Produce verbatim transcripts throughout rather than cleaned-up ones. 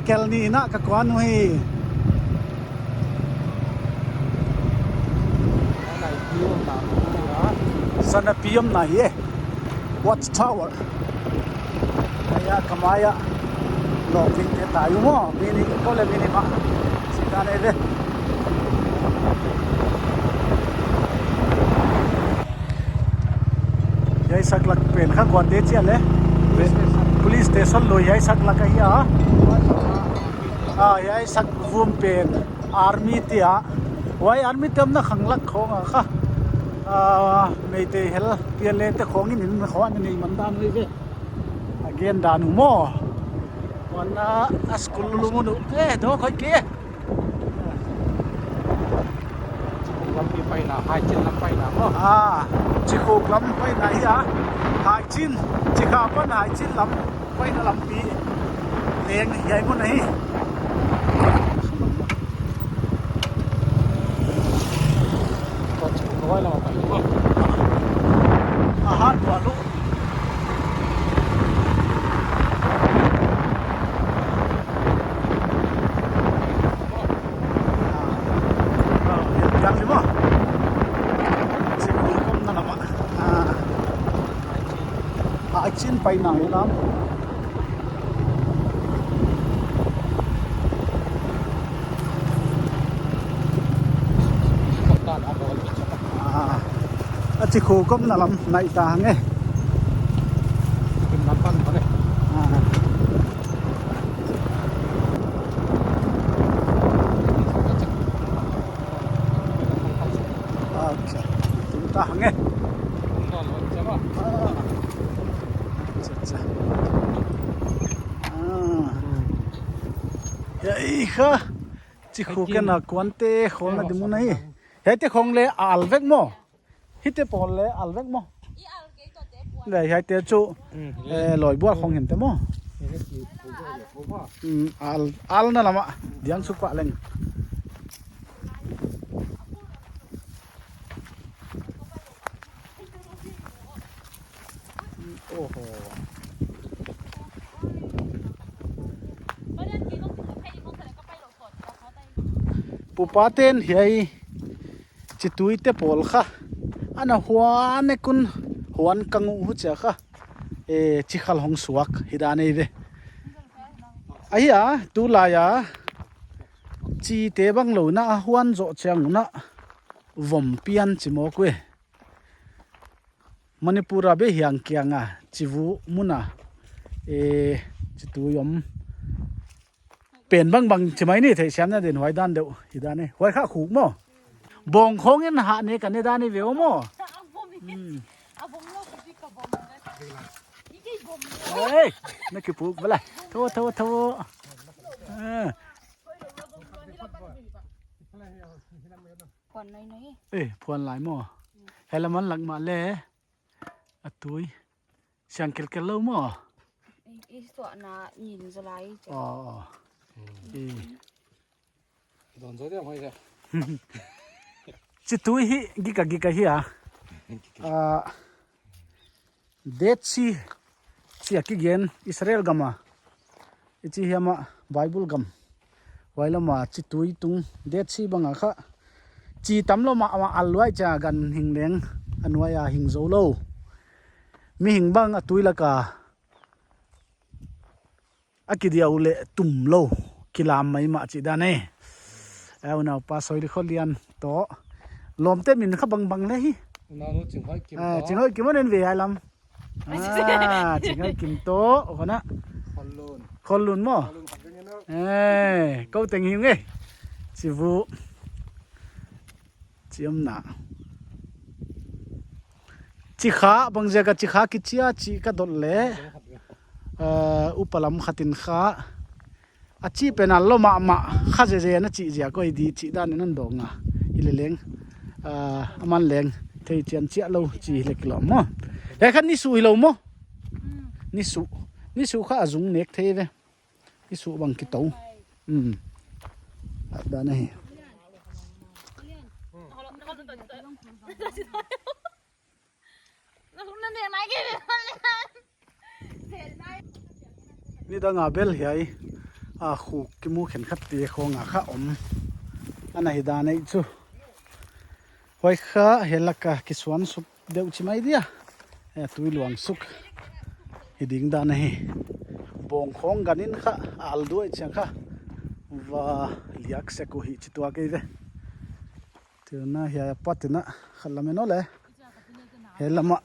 Kel ni na ka kuan uh hi. Zanapi omna hi e. Watch Tower. Hiai a ka mai a lawpin te tai uh maw. Mi nih kou leh mi nih mah. Sika nei ve. Hiai sak lak pen kha kuate chia le. Police station. Police station lou hiai sak lak ahi a. Ah, hiai sak vum pen army te a. Huai army te omna khang lak khong a kha. Ah, Meitei hel P L A te khong in in khong a nei man dan uh ve. A gen dan uh maw. Huan a school lum uh. Eh, do khoi ke. Lampi paina, Haichin lam paina maw. Ah, Chikhuk lam paina hi a. Haichin, Chikhuk apan Haichin lam paina lampi leng hiai mun ahi. Ahan tua lu. Yang lima. Sini kom na nama. Ah. Haichin paina hilam. Ah. A Chikhuk omna lam nai ta nge. Kin lam pan pa le. Ah. Acha. Tum ta nge. Ah. Acha, acha. Ah. Hiai kha. Chikhuk ken a kuante kholna di mun ahi. Hiaite khong le al vek maw. Hite pawl le al vek maw. Le hiaite chu, eh, loi bual khong hinte maw. Mm, al, al na lama diang suk pah leng. Oho. Pupa ten hiai chitui te pawl kha ana huan e kun huan kang uh huchia kha. E, chikhal hong suak hi dan ei ve. Ahi a, tulai a chite bang lou na a huan zoh chiang un a vom pian chi mawk uh e. Manipur a be hiang kiang a, chivu mun a, e, chitui om pen bangbang chi mai ni theisiam na den huai dan deuh, hi dan e, huai kha khuk maw. Bawng khong in hah ne ka ne dan i ve uh maw. Hmm. Ei, na kipuk bala. Tho, tho, tho. Ah. Phuan lai noi. Eh, phuan lai maw. Helaman lak mah le. A tui. Siang kelkel lou maw. Eh, eh, suah na nyin zaw lai che. Oh. Eh. Don zaw dia mai ja. Chitui hi gika gika hi a. Ah. Dead Sea, chi a kigen Israel gam a. I chi hiam a Bible gam. Huai lam a chitui tung Dead Sea bang a kha. Chi tam lou mah, mah al luai chia ganhing leng a nuai a hing zou lou. Mihing bang a tui lak a a kidiau leh tum lou, kilam mai mah chi dan e. Eh, unau pa Soilikholian toh. Lawmte min kha bangbang le hi. Unau nu Chinghoi Kim. Eh, toh. Chinghoi Kim anen ve ai lam. Ah, Chinghoi Kim toh, hona. Khollun. Khollun maw. Khollun khat veng eno. Eh, kou teng hi nge. Chivu. Chiam na. Chikha, bang ziak a chikha kichi a chi ka dot le. Eh, upa lam khat in kha. A chi pen a lou mahmah kha zeze na chi ziak oi di chi dan in an dong a. Hi le leng. Eh, aman leng. Thei chian chiah lou chi hi le kilawm maw. Hiai khan nisu hi lou maw. Nisu. Nisu kha a zung nek thei ve. Nisu bang kitou. Hmm. At dan ahi. Nidang a bel hiai A khuk kimu khenkhatte khong a kha om. Ana hi dan ei chu. Huai kha hiai laka kisuan suk deuh chi mai dia. E, tui luang suk. Hi ding dan ahi. Bawng khong gan in kha, al duai chiang kha. Va liak sek uh hi chi tuak ei ve. Tuna hiai a pat in a khat lam en aw le. Hiai lam ah.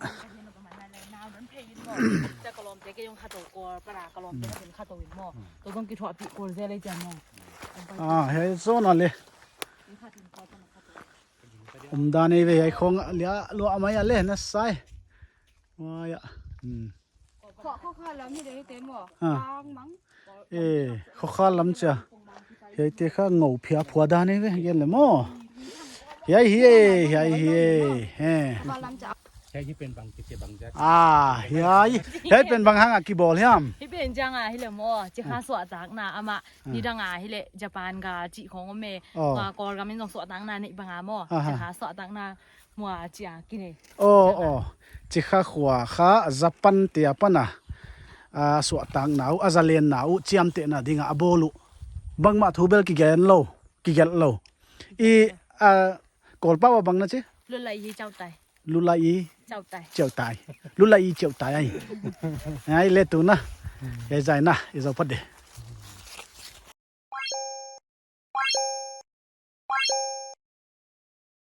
Ah, hiai zawn a le. Om dan ei ve hiai khong lia lua mai a le na sai. Huai a. Hmm. Khua, khua kha lam hi dei te maw. Ah. Tang mang. E, khua kha lam chia. Hiaite kha ngou phia phua dan ei ve gen le maw. Hiai hi e, hiai hi e. He. Khua kha lam chia. Hiai hi pen bang kichi bang jat. Ah, hiai. Hiai pen bang hang a kibawl hiam. Hi pen chiang a hi le maw. Chi kha suah tak na ama. Nidang a hi le Japan ga chi khong om e. Oh. Kua Kawlgam in zong suah tak na nei bang a maw. Aha. Chi kha suah tak na. Mua chia kinei. Oh, oh. Chi kha khua kha Japan te apan a. A suahtak na uh, a zalen na uh, chiamteh na ding a a bawl uh. Bangmah thu bel kigen lou, kigelh lou. I, a, Kawlpau a bang na chi? Lulai i chautai. Lulai i chautai. Chautai. Lulai i chautai ai. Ai le tuna. E zai na, i zau pat de.